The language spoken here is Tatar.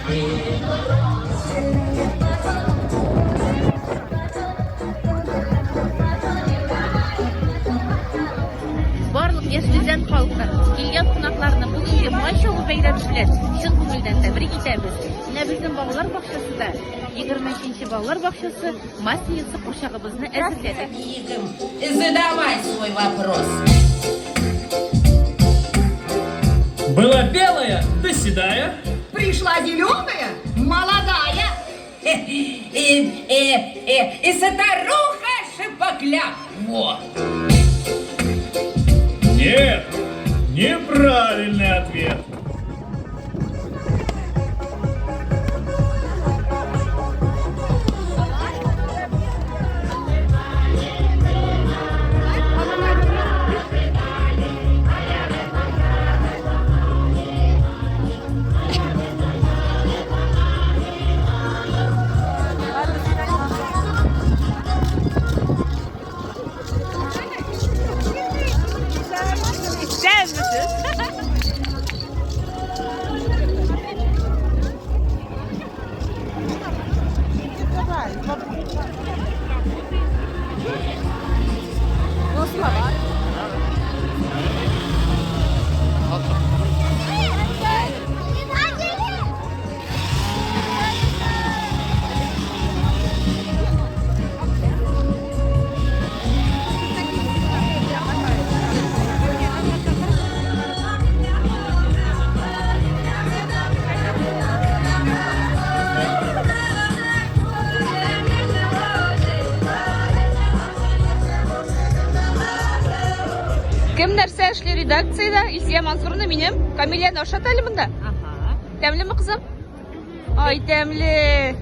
Барлык Яшел Үзән халкын, килгән кунакларны бүгенге Май чабу бәйрәме белән чын күңелдән тәбрик итәбез. Менә безнең балалар бакчасы да, 23 нче балалар бакчасы Масленица курчагыбызны әзерләдек. Задавай свой вопрос. Была белая, да седая. Пришла зеленая, молодая. И, и, и старуха шипокляк. Во. Нет, неправильный ответ. Кем нәрсә эшли редакциядә? Илсия Мансуровна минем. Камиләне ашат әле монда. Ага. Тәмлеме, кызым? Ай, тәмле.